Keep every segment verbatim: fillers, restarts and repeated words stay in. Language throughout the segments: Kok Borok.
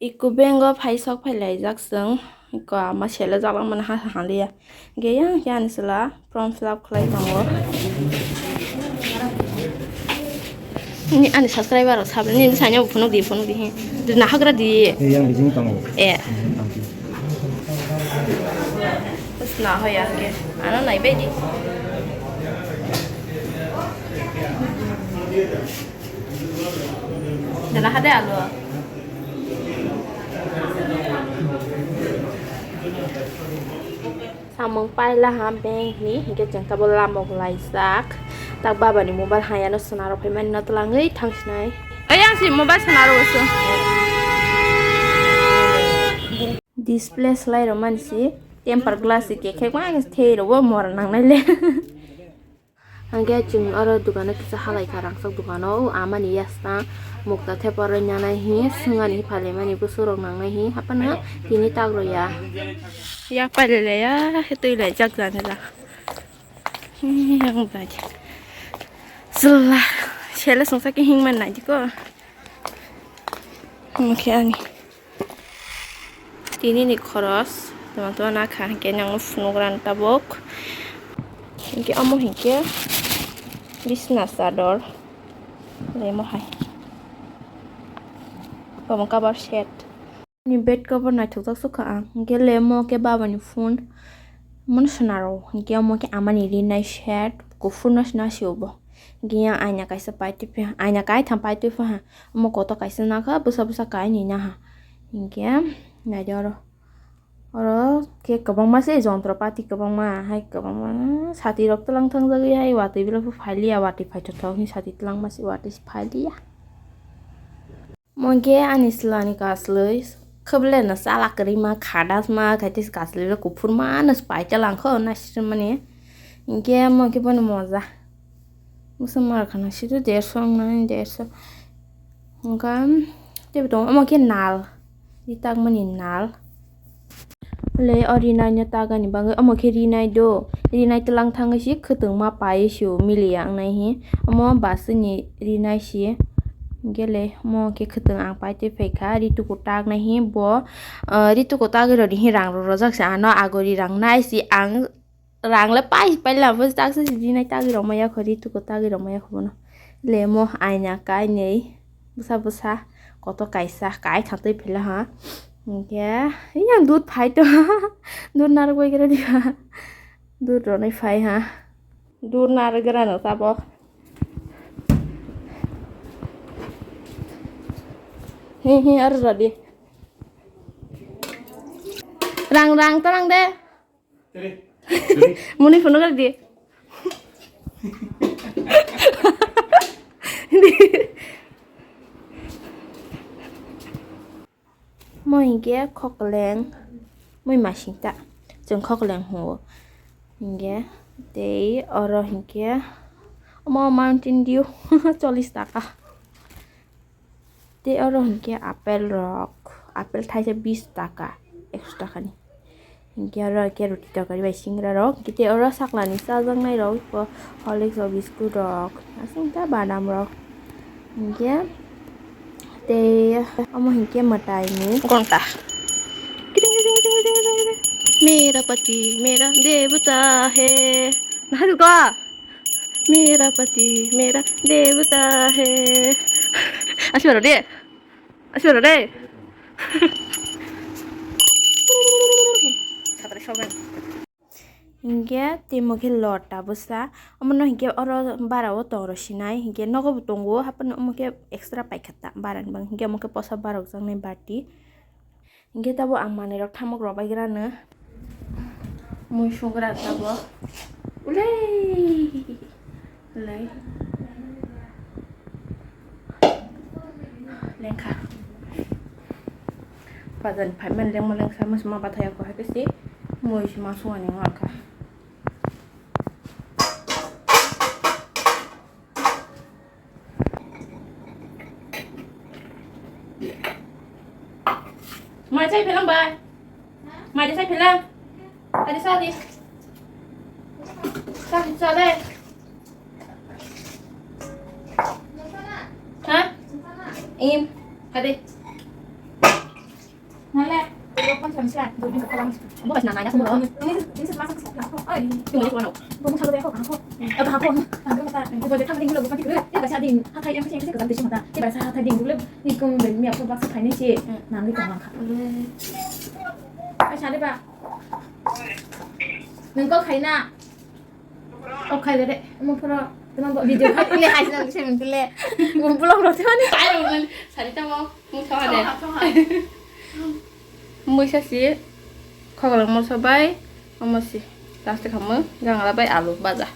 Eco Bank o phai sok phai laijak chwng, ko ama sele jalak mani ha ha liya. Ge yang yang sela form fill up khlai tongo. Ni ani subscriber rok sabni ni sanya phunuk di phunuk di he. Di na hagra di. Eh, yang bijing tongo. Eh. Thank you. Terus na hoya ke. Ano nai be di. Dana hade alo. Samung paila ha bank ni, hingke chwng tabo lama o laijak. Tak baba ni mobile hayano swnaro phaimani no twlangwi thangsinai. Ayang si mobile swnaro se. Display slai rok mani si temper glass si kekhek ma thei rok bo mora nangnai le. Hingke chwng oro dogano kisa halai kha rangchak dogano, o amani yasta mukta thepa rwna nai hi swngani phailai mani bwswk rok nangnai hi haphano tini tak rwya. Yak pailai ya twi lai jak jani la. Yang bai. Sela sele sungsa ke hing man nai diko. Hingke ani. Tini ni khoros tama tama nakha hingke nang phunuk ran tabuk. Hingke amo hingke bisna chador. Lemo hai. Omo cover set. Ni bed cover naithok jak sukha ang. Hingke lemo ke baba ni phone. Mon swnaro. Hingke amo ke amani rinai set. Kuphur no sna si obo. Hingke yang aina kaisa pai twi pha. Aina kaitham pai twi pha. Omo kotor kaisa nakha, bwsa bwsa kainwi naha. Hinkhe naidi oro. Oro khe kwbangma se jontropati kwbangma hai kwbangma sati rok twlang thangjagwi hai watwi belai phailiya, watwi phaithothok hinwi sati twlangma se watwi se phailiya. Mo hinkhe ani chwlani kaslwi khwbleno chala kwrwima khadasma khaite kaslwi kuphurma no se pai twlangkho naisirmani. Hinkhe mo hinkhe bono moja. Bwsa mar khana sido derso wngnai, derso. Hwnkha teibo tongo, omo khe nal, ri takmani nal. Le o rinai no tagani bagwi, omo khe rinai do, rinai twlang thangwi si khwtwng ma pai sio miliya wngnai hi. Omo baswkni rinai si, hwnkhe le omo khe khwtwng ang pai twi phaikha, ri tuku taknai hi bo, ah, ri tuku tagwi rwdi hi rang rw rwjak se ano agori rang nai si ang. Rang le pai pai lama bo tak se sidi nai tagwi rok maya kho ri tuku tagwi rok maya kho bono. Lemo aina kainwi bwsa bwsa kotor kaisa kai thang twi phila ha. Hinkhe yang dud phai to dud narwk bai gra diba dud ronwi phai ha. Dud narwk gra no tabok. He he aro rodi. Rang rang tarang de. Muni phunuk di. Mo hinkhe khokleng, mui masing ta, chwng khokleng huo. Hinkhe tei oro hinkhe omo Mountain Dew chollish taka. Tei oro hinkhe apple rok, apple thaisa bis taka, ekso takani. Hinkhe oro khe roti tokari bai singra rok, hinkhe tei oro saklani chajaknai rok, Horlicks rok, biscuit rok, aswk ta badam rok. Hinkhe tei omo hinkhe mwtai ni gonta. Mera pati mera devta hai. Nahargo. Mera pati mera devta hai. Aswk aro de. Aswk aro de. Hinkhe tei mo khe lota bwsa. Omono hinkhe oro bara o tong rw sinai. Hinkhe nogo bo tongo. Haphano omo khe extra paikha ta bara ni bagwi. Hinkhe omo khe posa barok jaknai bati. Hinkhe tabuk ang manwi rok thamok rw bai gra no. Mui sugra tabuk. Ulei. Ulei. Lengkha. Bazar ni phaimani lengma lengsa mosma bathai ako hai khe se mui se ma songani wngkha. Mai chai phelang bai. Mai de chai phelang. Adi sa di. Sa di sa de. Ha? Im. Adi. Nung kok khaina. Kok khaile de, mo phoro, tama bo video khai le hai jang se mintile. Bo blog ro thani. Sari tamo, mo thawa de. Muisa si, khokolong moso bai, omo si, last kamo, gangra bai alu baja.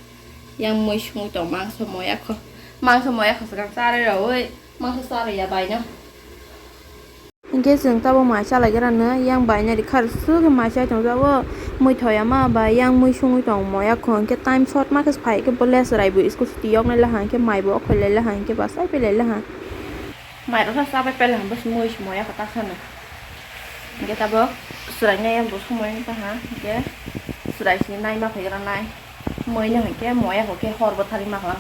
Yang mui sungwi tong mangso moya kho. Mangso moya kho swkang charwi rw oi, mangso charwi ya bai no. Hinkhe chwng tabuk mai chalaigrano, yang bainari khar swk mai chai tongjago, mui thoyama bai yang mui sungwi tong moya kho, hinkhe time short ma khe phai khe bo le chwrai bo school chuti yoknai laha, hinkhe mai bo okhoi lai laha, hinkhe bachai pai lai laha. Mai rok sa chabai pai laha, bwswk mui se moya kho ta sano. Hinkhe tabuk chwrai nai bo somoi wng tongha, hinkhe chwrai se nai ma phaigra nai, mui no hinkhe moya kho khe hor bo thari ma kho.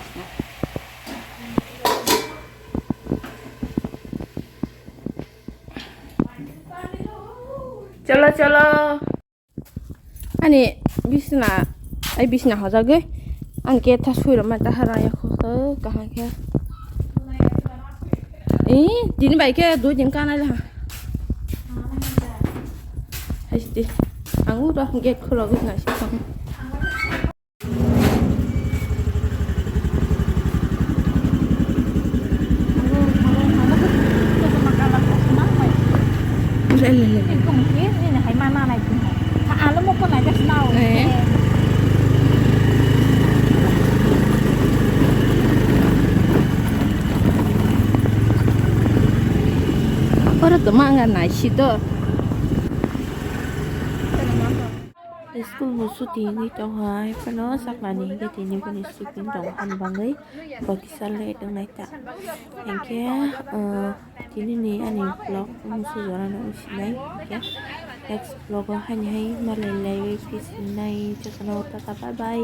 Cholo, cholo. Ani bisna, ai bisna hojagwi. Ani ke tha sui rwma tha hara ya kho, kho, kaham khe. Eh, tini bai khe dui din kanai laha. Hai sidi. Ang uro gate khulogwi nai si tong. Le, le, le. Oro tongma wngkha naisik do. School bo chuti wngwi tongkha, haiphano saknani hinkhe tini boni school pin rok han bangwi bo kisa late wngnai ta. Hinkhe, uh, tini ni ani vlog musu jorano wngsinai hinkhe next vlog o haini hai malai lai wi pisinai jotono tata bye bye.